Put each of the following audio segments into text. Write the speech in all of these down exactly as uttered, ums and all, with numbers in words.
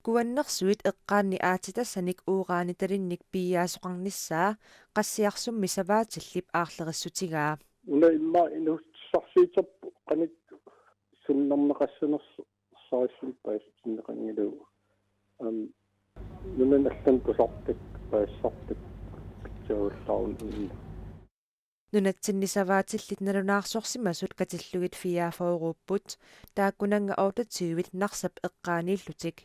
Kuannersuit eqqaanni aatsitassanik uranitalinnik piiaasoqarnissaa Qassiarsummi Savaatillip aarlerissutigaa. Una immaqa inuussutissarsiuterput qanoq sunnerneqassanersoq saassup paasistinneqanngilagut. Aamma nunanut allanut tusartakkat paasisartakkat pitsaallaarneq. Nunatsinni Savaatillit nalunaarsorsimasut katillugit fireogfyrreupput, taakkunannga otteogtyvet Narsap eqqaaniillutik.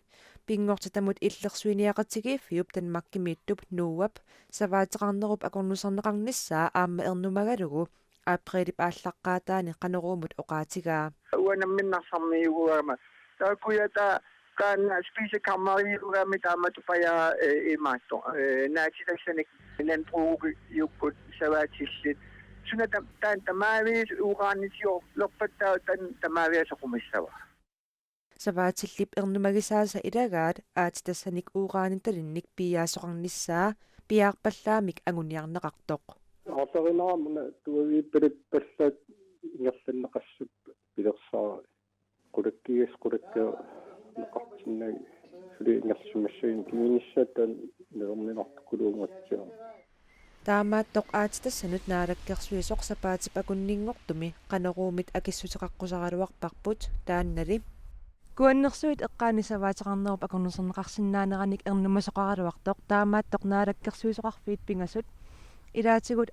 Pinngortitamut illersuiniaqatigiiffiup Danmarkimiittup NOAHP savaateqarnerup akornuserneqarnissaa aamma ernumagalugu aprilip aallaqqaataani Qanoruumut oqaatigaa. Uanga nammineq Narsarmiuugaama. Taakkujataa taanna spisekammerimiuugaami taamatut pajaa, eh, imaattoq. Eh, naatsitassanik landbrugiukkut Savaatillit. Suna tam-, taanna tamaviisa uranisiorlerpat taava taanna tamaviisa soqumissavaa. Savaatillip ernumagisaasa ilagaat aatsitassanik uranitalinnik piiaasoqarnissaa piaarpallaamik anguniarneqartoq. Aarlerinarama una tuaviipalappallaat ingerlanneqassappat pilersaarut qulakkiigassat qulakkeerneqartinnagit suli ingerlasimassaginnut kingunissaata taanna nalorninartukuluugatsiarmat. Taamaattoq aatsitassanut naalakkersuisoq sapaatip akunninngortumi Qanoruumit akissuteqaqqusaraluarparput taannali. Kuannersuit eqqaanni savaateqarnerup akornuserneqarsinnaaneranik ernumasoqaraluartoq taamaattoq naalakkersuisoqarfiit pingasut ilaatigut